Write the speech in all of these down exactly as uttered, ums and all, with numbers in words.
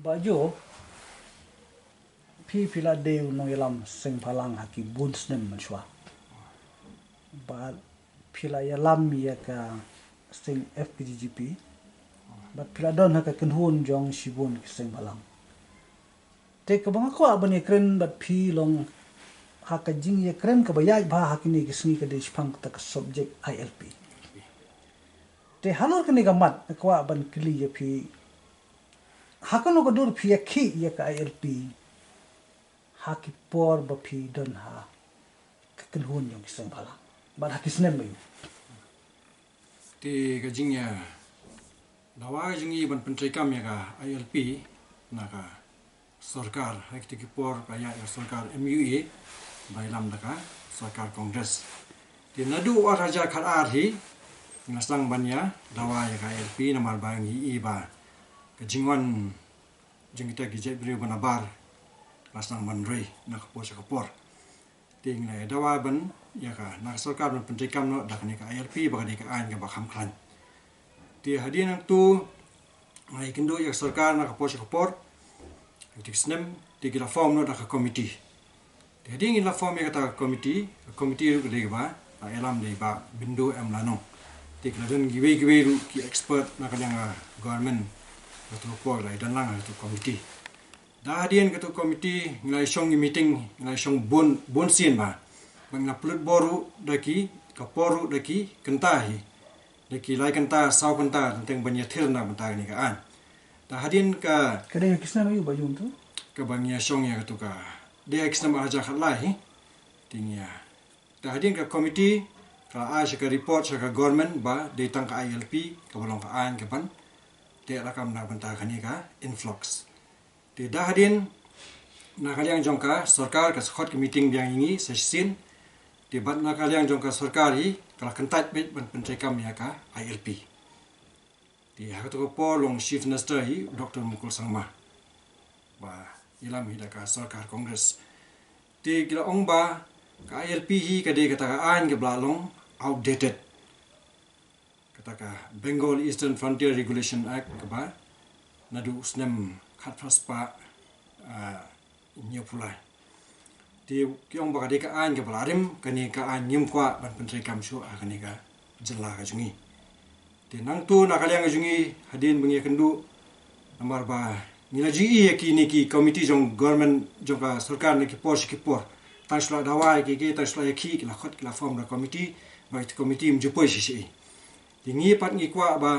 Bah Jo, phi phi la dei u nongïalam seng bhalang ha ki bun snem mynshuwa. Bad phi la ïalam ïa ka seng F K J G P. Bad phi la don ha ka kynhun jong shibun ki seng bhalang. Te kaba nga kwah ban ïakren bad phi long ha ka jingïakren kaba ïaid bha ha kine ki sngi ka dei shaphang kata ka subject I L P. Te halor kane ka mat nga kwah ban kylli ïa phi, ha kano ka dur phi ïakhih ïa ka I L P ha ki por ba phi don ha ka kynhun jong ki seng bhalang bad ha ki snem ba ïoh? Te ka jingïa dawa ka jingïa ban pyntreikam ïa ka I L P na ka sorkar, ha kita ki por ka ïa ka sorkar M U A ba ïalam da ka sorkar Congress. Te naduh ar hajar khat ar hi nga sdang ban ïa dawa ïa ka I L P namar ba ngi i ba ka jingwan jong kita ki jaitbynriew ba nabar la sdang ban roi na ka por sha ka por. Te ngi la dawa ban ïa ka na ka sorkar ban pyntreikam noh da kane ka I L P ba ka dei ka aiñ kaba kham khlaiñ. Te hadien nangto nga ïakynduh ïa ka sorkar na ka por sha ka por. Te ki snem te ki la form noh da ka committee. Te hadien ngi la form ïa kata ka committee, ka committee ruh ka dei kaba la ïalam da i Bah Bindu M Lanong. Te ki la don kiwei kiwei ruh ki expert na ka liang ka government. Kato ka por la ïadon lang ha kato ka committee. Da hadien kato ka committee ngi la shong ngi meeting, ngi la shong bun bun sien ba. Ba ngi la pynlut bor ruh da ki, ka por ruh da ki kynta hi. Da ki lai kynta, saw kynta teng teng ban ïathir na bynta kane ka aiñ. Da hadien ka Ka dei ki snem aïu Bah Jo to? Kaba ngi ïa shong ïa kato ka dei ki snem ar hajar khat lai hi. Te ngi ïa Da hadien ka committee ka la ai sha ka report sha ka government ba dei tang ka I L P kaba long ka aiñ kaban teh lakam na bynta kane ka influx. Te da hadien na ka liang jong ka sorkar ka sa khot ka meeting biang ïa ngi sa shisien. Te bad na ka liang jong ka sorkar hi ka la kyntait beit ban pyntreikam ïa ka I L P. Te ha kato ka por long Chief Minister hi u Doctor Mukul Sangma ba ïalam hi da ka sorkar Congress. Te ki la ong ba ka I L P hi ka dei kata ka aiñ kaba la long outdated. Kata ka Bengal Eastern Frontier Regulation Act kaba naduh u snem khatphra spah, ah, hynñiewphew lai. Te ki ong ba ka dei ka aiñ kaba la rim, kane ka aiñ ngim kwah ban pyntreikam shuh ha kane ka jylla ka jong ngi. Te nangto na ka liang ka jong ngi hadien ba ngi ïakynduh namar ba ngi la ju ïohi ïa kine ki committee jong government jong ka sorkar na ki por sha ki por. Tang shu la dawa ïa ki, ki tang shu la ïakhih ki la khot ki la form da committee, ba ki committee ym ju poi shisha. Te ngi pat ngi kwah ba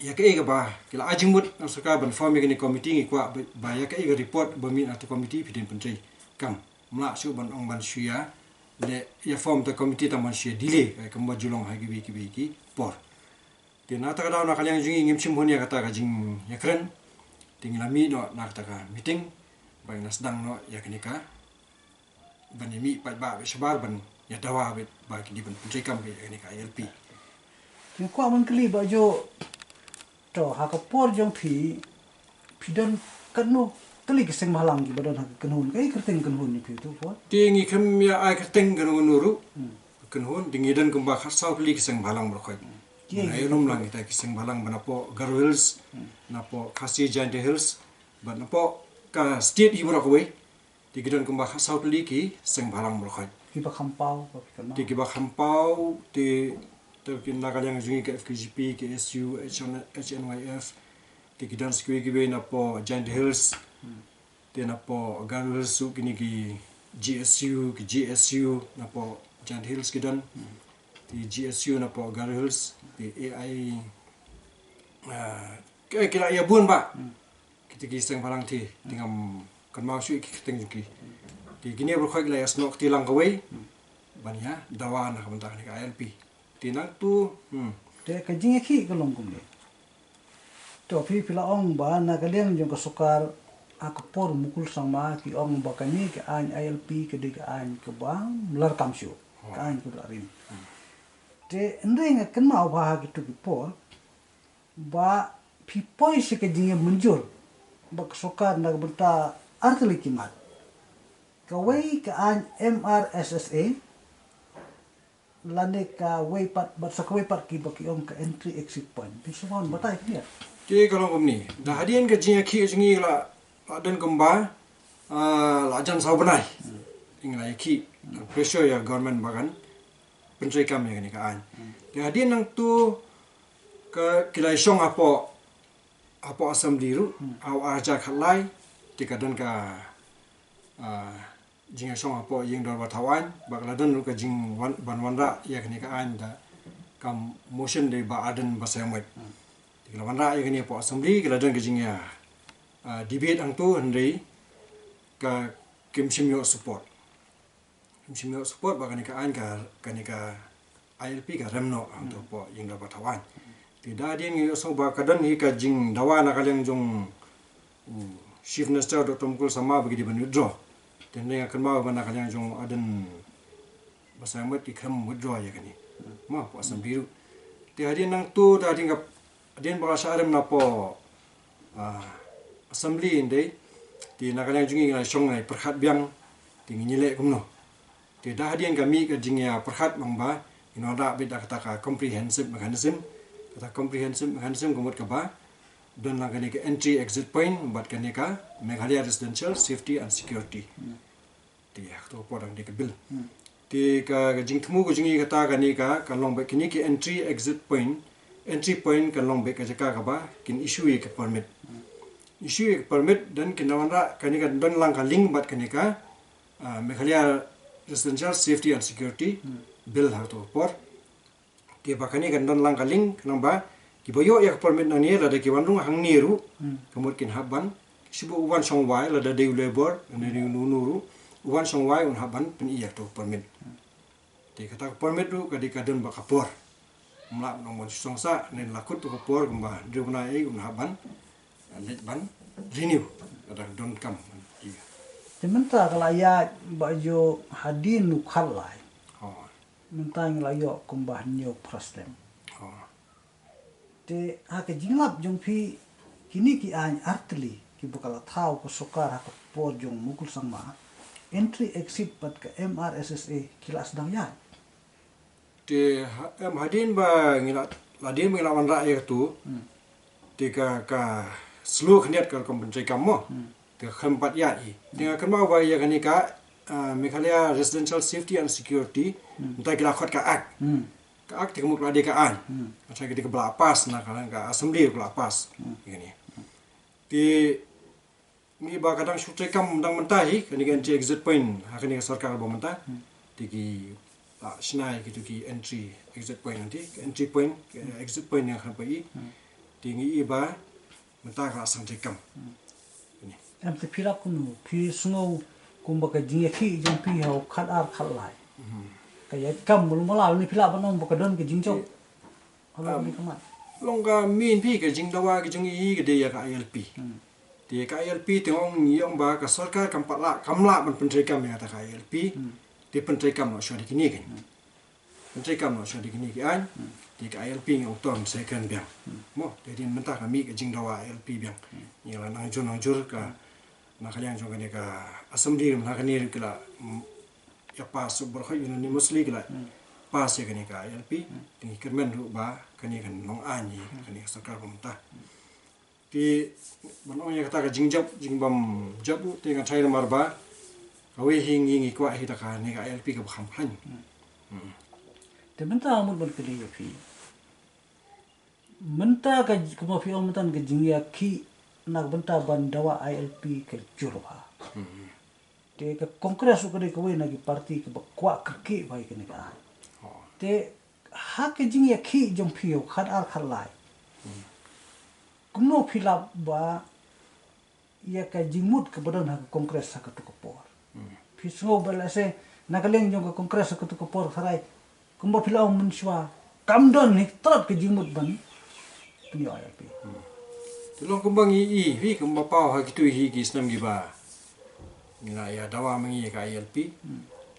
ïa kaei kaba ki la ai jingmut na sorkar ban form ïa kane committee, ngi kwah ba, ba ïa kaei ka report ba mih na tu committee phi dei ban pyntreikam. Ym lah shuh ban ong ban shu ïa leh ïa form ta committee tang ban shu ïa delay, eh, kumba ju long ha kiwei kiwei ki por. Te na kata ka daw na ka liang jong ngi ngim shim hun ïa kata ka jingïakren. Te ngi la mih noh na kata ka meeting ba ngi la sdang noh ïa kane ka ban ïa mih paidbah bad shabar ban ïa dawa bad ba ki dei ban pyntreikam bad ïa kane ka I L P. Te nga kwah ban kylli Bah Jo, to ha ka por jong phi, phi don katno tylli ki seng bhalang kiba don ha ka kynhun, kaei kyrteng kynhun jong phi tu por? Te ngi khlem ïa ai kyrteng kano kano ruh. Hmm. Kynhun te ngi don kumba khatsaw tylli ki seng bhalang baroh khoit. Ki, ngi ïa rum lang kita ki seng bhalang ba napoh Garo Hills, hmm, napoh Khasi Jaintia Hills, bad napoh ka state hi baroh kawei. Te ki don kumba khatsaw tylli ki seng bhalang baroh khoit. Kiba kham paw, ba phi kynmaw? Te kiba kham paw, te, te ki na ka liang jong ngi ka F K J P, K S U, H N, H N Y F. Te ki don sa kiwei kiwei napoh Jaintia Hills. Hmm. Te napoh Garo Hills ruh kine ki G S U, ki G S U napoh Jaintia Hills ki don. Hmm. Te G S U napoh Garo Hills, te A I, ah, ki, ki la ïa bun bah. Hmm. Kita ki seng bhalang te, te ngam kynmaw shuh ki kyrteng jong ki. Te kine baroh khoit ki la ïa snoh kti lang kawei ban ïa dawa na ka bynta kane ka I L P. Te nangtu, hmm. Te ka jingïakhih ka long kumne. To phi phi la ong ba na ka liang jong ka sorkar ha ka por Mukul Sangma ki ong ba kane ka aiñ I L P ka dei ka aiñ kaba ym lah kam shuh. Ka aiñ kaba la rim. Hmm. Te hynrei nga kynmaw ba ha kitu ki por ba phi poi sha ka jingïamynjur ba ka sorkar na ka bynta ar tylli ki mat. Kawei ka aiñ M R S S A, lane kawei pat, bad sa kawei pat kiba ki ong ka entry exit point. Phi sngewbha ban batai kumne? Te ka long kumne, da hadien ka jingïakhih jong ngi la, la don kumba, ah, la jan saw bnai. Ngi la ïakhih, pressure ïa government ba kan pyntreikam ïa kane ka aiñ. Te hadien nangto ka ki la shong hapoh, hapoh assembly ruh, ha u ar hajar khatlai, te ka don ka, ah, jingïashong hapoh ïing dorbar thaw aiñ, ba ka la don ruh ka jingwan, ban wanrah ïa kane ka aiñ da ka motion dei bah Ardent Basaiawmoit. Te ka la wanrah ïa kane hapoh assembly, ka la don ka jingïa, ah, debate hangto hynrei ka kim shym ïoh support. Kim shym ïoh support ba kane ka aiñ ka, kane ka I L P ka rem noh hangto hapoh ïing dorbar thaw aiñ. Te da hadien ngi ïohsngew ba ka don hi ka jingdawa na ka liang jong u Chief Minister Doctor Mukul Sangma ba ki dei ban withdraw. Te hynrei nga kynmaw ba na ka liang jong Ardent Basaiawmoit ki khlem withdraw ïa kane. Mo, hapoh assembly ruh. Te hadien nangto, te hadien ka, hadien ba ka shah rem na hapoh, ah, assembly hynrei, te na ka liang jong ngi ngi la shong ngi pyrkhat biang, te ngin ïaleh kumno. Te da hadien ka mih ka jingïapyrkhat lang ba ngin wanrah beit da kata ka comprehensive mechanism. Kata comprehensive mechanism ka mut kaba don lang kane ka entry exit point bad kane ka Meghalaya Residential Safety and Security. Te ha kato ka por dang dei ka bill. Te ka, ka jingthmu ka jong ngi kata kane ka, ka long beit kine ki entry exit point. Entry point ka long beit ka jaka kaba kin issue ïa ka permit. Issue ïa ka permit, don kin wanrah kane ka don lang ka link bad kane ka, ah, Meghalaya Residential Safety and Security Bill ha kato ka por. Te ba kane kan don lang ka link, khnang ba kiba ïoh ïa ka permit nangne lada ki wan rung hangne ruh, ka mut kin hap ban, shu ba u wan shong wai, lada dei u labour, lada dei u nu nu ruh, u wan shong wai un hap ban pyni ïa kato ka permit. Te kata ka permit ruh ka dei ka don bad ka por. Ym lah ban ong ban shu shong sah, ne la kut to ka por kumba hynriew bnai ei un hap ban leit ban renew. Ka dang don kam. Te mynta ka la ïaid ba ïoh hadien u khatlai. Oh. Mynta ngi la ïoh kumba hynñiew phra snem. Oh. Te ha ka jinglap jong phi, kine ki aiñ artylli kiba ka la thaw ka sorkar ha ka por jong Mukul Sangma, entry exit bad ka M R S S A ki la sdang ïaid. Te ha, em, hadien ba ngi la, hadien ba ngi la wanrah ïa kato, te ka, ka slow khyndiat ka rukom pyntreikam mo. Te ka khlem pat ïaid hi. Te nga kynmaw ba ïa kane ka, ah, Meghalaya Residential Safety and Security, mynta ki la khot ka act. Ka act te ka mut ka la dei ka aiñ. Ka dei kaba la pass na ka, ka assembly ka la pass. Ïa kane. Te ngi ba ka dang shu treikam dang mynta hi, kane ka entry exit point, ha kane ka sorkar ba mynta. Te ki la shna ïa kito ki entry exit point nanti, ka entry point, ka exit point ïa kane ba i. Te ngi i ba mynta ka la sdang treikam. Kane. Em, te phi lap kumno, phi sngew kumba ka jingïakhih jong phi ha u khatar khatlai, ka ïaid kam mulu mala, ne phi lah ban ong ba ka don ka jingjop? Long ka main phi ka jingdawa ka jong i ka dei ïa ka I L P. Te ka I L P te ong, ïa ong ba ka sorkar kam pat lah, kam lah ban pyntreikam ïa kata ka I L P. Te pyntreikam noh shuwa da kine ki. Pyntreikam noh shuwa da kine ki aiñ. Te ka I L P ngi ong to ngin sa kren biang. Mo, te hadien mynta ka mih ka jingdawa I L P biang. Ngi la nang jur nang jur ka, na ka liang jong kane ka assembly, na kane ki la, mm, ïa pass baroh unanimously ki la pass ïa kane ka I L P. Te ngi kyrmen ruh ba kane kan long aiñ ïa kane ka sorkar ba mynta. Te ban ong ïa kata ka jingjop, jingbym jop ruh, te nga tharai namar ba kawei hi ngi, ngi kwah hi da kane ka I L P kaba kham khlaiñ. Te mynta mut ban kylli ïa phi. Mynta ka, kumba phi ong mynta ka jingïakhih na ka bynta ban dawa I L P ka jur bha. Te ka Congress ruh ka dei kawei na ki party kaba kwah kyrkieh bha ïa kane ka aiñ. Te ha ka jingïakhih jong phi ha u khatar khatlai, kumno phi lap ba ïa ka jingmut kaba don ha ka Congress ha kato ka por? Phi sngew ba lehse na ka liang jong ka Congress ha kato ka por tharai, kumba phi la ong mynshuwa, kam don hi tlot ka jingmut ban pynïoh I L P. Te long kumba ngi i hi, kumba paw ha kito hi ki snem kiba ngi la ïa dawa ma ngi ïa ka I L P.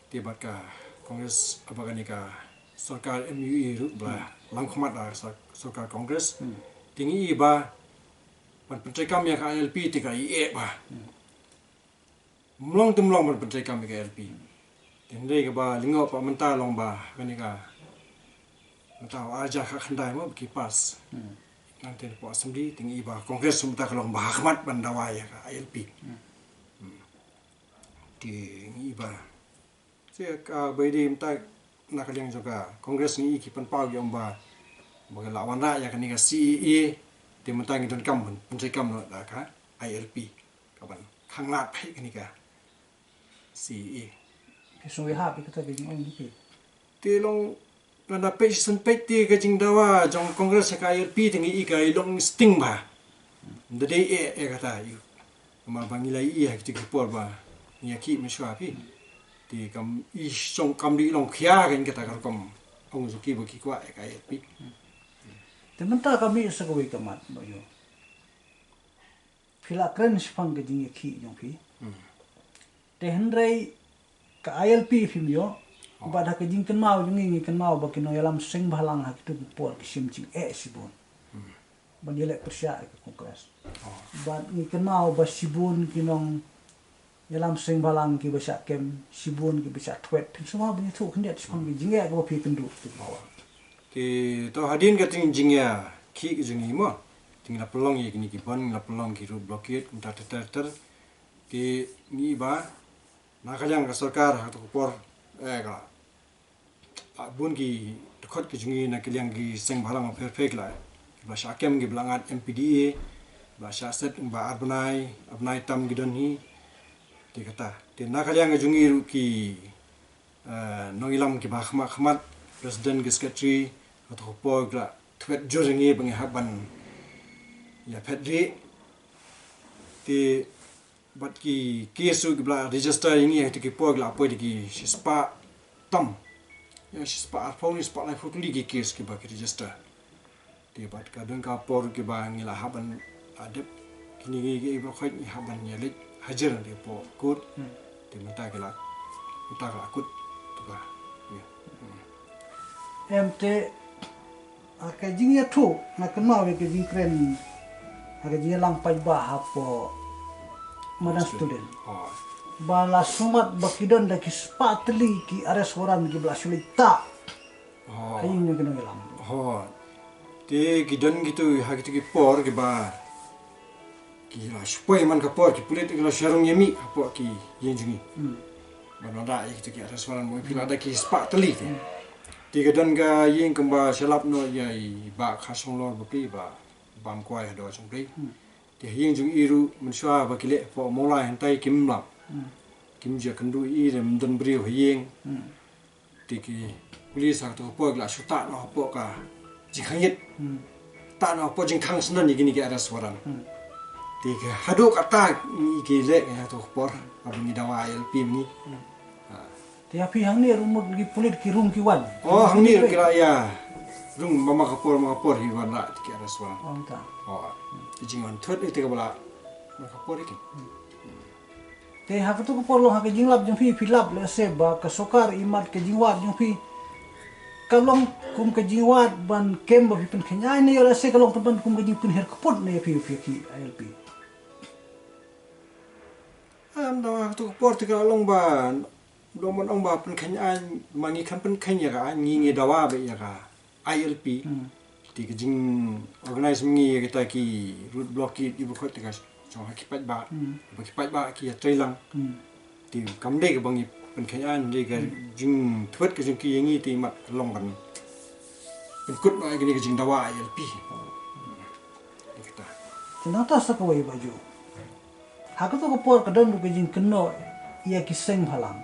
Te bad ka Congress, aba kane ka sorkar M U A ruh ba la lam khmat da sor-, sorkar Congress. Te ngi i ba ban pyntreikam ïa ka I L P te ka i eh ba mlong te mlong ban pyntreikam ïa ka I L P. Te hynrei kaba lyngngoh pat mynta long ba kane ka, mynta ar hajar khatkhyndai mo ba ki pass. Nangta hapoh Assembly te ngi i ba Congress mynta ka long ba ha khmat ban dawa ïa ka I L P. Te ngi i ba, se ka ba i dei mynta na ka liang jong ka Congress ngi i ki pynpaw ki ong ba, ba ka la wanrah ïa kane ka C A A, te mynta ngi donkam ban pyntrei kam noh da ka I L P, ka ban khanglad phi kane ka C A A. Ki sngewbha phi kata ka jingong phi. Te long, lada phi sngewbha phi te ka jingdawa jong Congress ka I L P te ngi i ka i long sting ba. Nda dei e, e kata i. Ma ba ngi la i ha kito ki por ba ngi ïa ki mynshuwa phi. Te kam i song kam dei long khia ka ngi kata ka rukom ong jong ki ba ki kwah e ka I L P. Te mynta ka mih sa kawei ka mat ba ïoh. Phi la kren shaphang ka jingïakhih jong phi. Te hynrei ka I L P phim ïoh. Bad ha ka jingkynmaw jong ngi, ngi kynmaw ba ki nongïalam seng bhalang ha kito ki por ki shim jingeh shibun. Ban ïaleh pyrshah ïa ka Congress. Bad ngi kynmaw ba shibun ki nongïalam seng bhalang kiba shah kem, shibun kiba shah thwet. Phin sngewbha ban ïathuh khyndiat shaphang ka jingeh kaba phi kynduh. Te to hadien ka jingïakhih ka jong ngi mo. Te ngi la pynlong ïa kine ki ban, ngi la pynlong ki road blockade, kumta ter ter ter. Te ngi i ba na ka liang ka sorkar ha kato ka por, eh, ka la, ah, bun ki dkhot ki jong ngi na ka liang ki seng bhalang pher pher ki la, ki ba shah kem ki ba la ngat M P D A, ba shah set ba ar bnai, ar bnai tam ki don hi. Te kata. Te na ka liang ka jong ngi ruh ki, eh, nongïalam kiba khmat khmat, president ki secretary, kato ka por ki la thwet jur ïa ngi ba ngi hap ban ïa phet ri. Te bad ki case ruh kiba la register ïa ngi ha kito ki por ki la poi da ki shispah tam. Ïa shispah arphew, shispah laiphew tylli ki case kiba ki register. Te bad ka don ka por kiba ngi la hap ban la dep kine ki, ki, ki baroh khoit ngi hap ban ïa leit hajir hapoh court. Te mynta ki la, mynta ki la kut. Te ba, ïa. Em te, ha ka jingïathuh, nga kynmaw ïa ka jingkren, ha ka jingïalang paidbah hapoh madan student. Ba la sumar ba ki don da ki spah tylli ki arrest warrant kiba la shu leit tah. Ha ïing jong ki nongïalam. Te ki don kito ha kito ki por kiba ki la shu poi man ka por ki pulit ki la shu rung ïa mih hapoh ki ïing jong ngi. Ban wanrah ïa kito ki arrest warrant mo phi la da ki spah tylli te. Te ka don ka ïing kumba sha lap noh ïa i Bah Kharshanglor Bapli ba bam kwai ha dor jong phi. Te ha ïing jong i ruh mynshuwa ba ki leh hapoh Mawlai hyntai kim lap. Kim ju kynduh i, ym don briew ha ïing. Te ki police ha kato ka por ki la shu tah noh hapoh ka jingkhangit. Tah noh hapoh jingkhang syndon ïa kine ki arrest warrant. Te ki haduh katta ngi ki leh ha kato ka por. Haba ngi dawa I L P ngi. Te ha phi hangne ruh mut ki pulit ki rung ki wan. Oh, hangne ki la ïa rung ma, ma ka por, ma ka por hi wan la ki arrest warrant. Oh, ta. Oh, te jingwan thot ite ka ba la ma ka por ite. Te ha kato ka por long ha ka jinglap jong phi, phi lap lehse ba ka sorkar i mad ka jingwad jong phi ka long kum ka jingwad ban kem ba phi pynkhynñiaw ne ïoh lehse ka long pynban kum ka jingpynhiar kput ne ïa phi, phi ki I L P. Em, da ha kato ka por te ka long ba, long ban ong ba pynkhynñiaw, ma ngi khlem pynkhynñiaw ïa ka, ngi ngi dawa ba ïa ka I L P. Te ka jing organize ngi ïa kita ki road blockade i ba khot te ka shong ha ki paidbah. Ba ki paidbah ki ïa trei lang. Te kam dei ka ba ngi pynkhynñiaw, dei ka jingthwet ka jong ki ïa ngi te mat long ban pynkut noh ïa kane ka jingdawa I L P. Ïa kita. Te nangta sa kawei ba ju. Ha kato ka por ka don ruh ka jingkynnoh ïa ki seng bhalang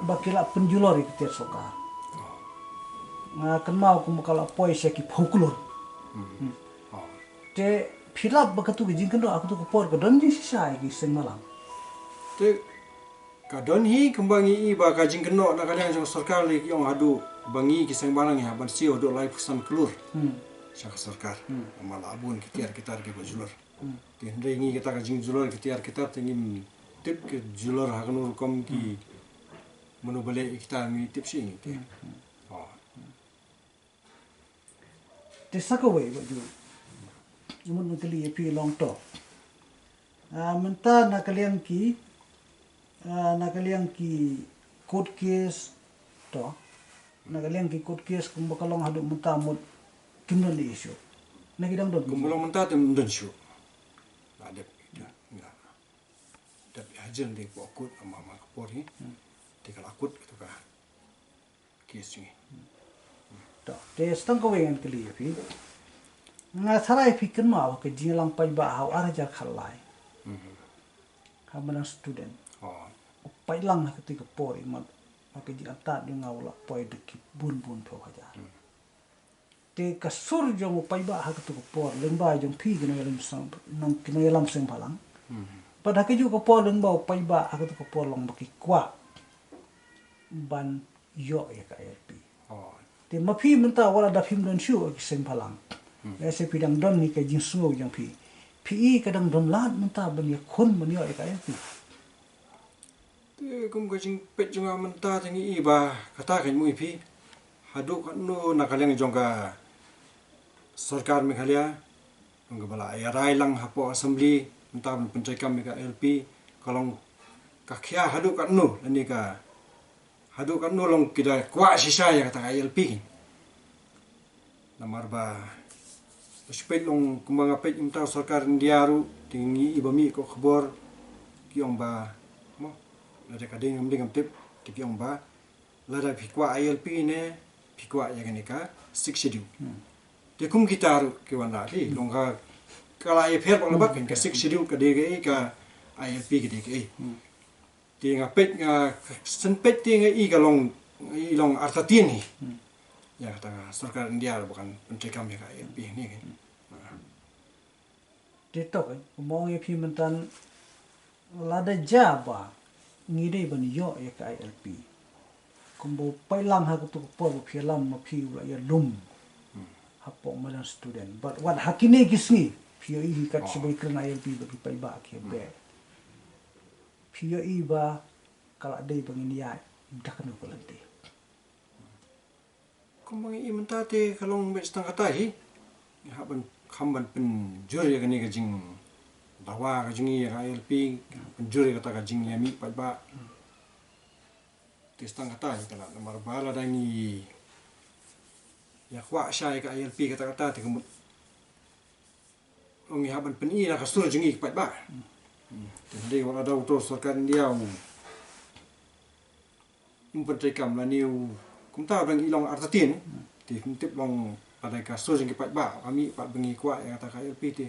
ba ki la pynjulor ïa ka tiar sorkar. Nga kynmaw kumba ka la poi sha ki phew klur. Te phi lap ba kato ka jingkynnoh ha kato ka por ka don jingshisha ïa ki seng bhalang. Te ka don hi kumba ngi i ba ka jingkynnoh na ka liang jong sorkar lei ki ong haduh ba ngi ki seng bhalang ngi hap ban siew haduh laiphew san klur sha ka sorkar. Namar la bun ki tiar ki tar ki ba julor. Te hynrei ngi kata ka jingjulor ki tiar ki tar te ngim tip ki julor ha kano rukom ki mano ba leh ïa kita, ngi tip shi ngi te. Te sa kawei ba ju. Mut ngan kylli ïa phi long to. Ah, mynta na ka liang ki, ah, na ka liang ki court case to. Na ka liang ki court case kumba ka long haduh mynta mut kim don issue. Na ki dang don. Kumba long mynta te ym don shuh. La dep ita. Nga dep ha jrong de ko kut ama ma ka por hi. Te ka la kut ka tu ka case ngi. To, te stang kawei ngan kylli ïa phi. Nga tharai phi kynmaw ka jingïalang paidbah ha u ar hajar khatlai. Ha madan student. Oh. U paidlang ha kata ka por i mat. Ma ka jingïalang tad jong nga u la poi da ki bun bun phew hajar. Te ka sur jong u paidbah ha katu ka por lyngba jong phi ki nongïalam seng, nong ki nongïalam seng bhalang. Pat ha kajuh ka por lyngba u paidbah ha katu ka por long ba ki kwah ban ïoh ïa ka I L P. Oh. Te ma phi mynta wat la da phim don shuh ki seng bhalang. Lehse phi dang don hi ka jingsngew jong phi. Phi i ka dang don lad mynta ban ïakhun ban ïoh ïa ka I L P. Te kum ka jingpeit jong nga mynta te ngi i ba kata ka jingmut ïa phi. Haduh katno na ka liang jong ka sorkar Meghalaya, jong kaba la ïa rai lang hapoh assembly mynta ban pyntreikam ïa ka I L P, ka long ka khia haduh katno lane ka haduh katno long ki da kwah shisha ïa kata ka I L P. Namar ba, ba shu peit long kumba nga peit mynta sorkar India ruh, te ngi i ba mih ka khubor, ki ong ba, mo, lada ka dei ngam dei ngam tip, te ki ong ba, lada phi kwah I L P ne, phi kwah ïa kane ka Sixth Schedule. Te kum kita ruh ki wan da ki, long ka, ka la ïapher bak la bak, ka Sixth Schedule ka dei kaei, ka I L P ka dei kaei. Te nga peit nga shen peit te nga i ka long, i long artatien hi. Ïa kata ka sorkar India ruh ba kan pyntreikam ïa ka I L P ni kan. Te to kan, kumba ong ïa phi mynta lada jia ba ngi dei ban ïoh ïa ka I L P. Kumba u paidlang ha katu ka por ba phi ïalam ma phi u la ïalum hapoh madan student. Bad wat ha kine ki sngi phi ïohi hi kat shibun kren I L P ba ki paidbah ki beh. Phi ïohi ba ka la dei ba ngin ïaid da kano ka lynti. Kumba ngi i mynta te ka long beit tang kata hi. Ngi hap ban kham ban pynjur ïa kane ka jingdawa ka jong ngi ïa ka I L P, ngi hap pynjur ïa kata ka jingïamih paidbah. Te tang kata hi ka la namar ba lada ngi ïa kwah sha ïa ka I L P kata kata te ka mut Ong ngi hap ban pyni na ka sur jong ngi ki paidbah. Hmm. Te dei wat la da uto sorkar India u, um pyntreikam lane u kumta ba ngi long artatien. Te kum tip long pat da ka sur jong ki paidbah. Kami pat ba ngi kwah ïa kata ka I L P te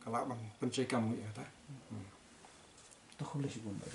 ka lah ban pyntreikam ïa kata. Hmm. To khublei shibun ba.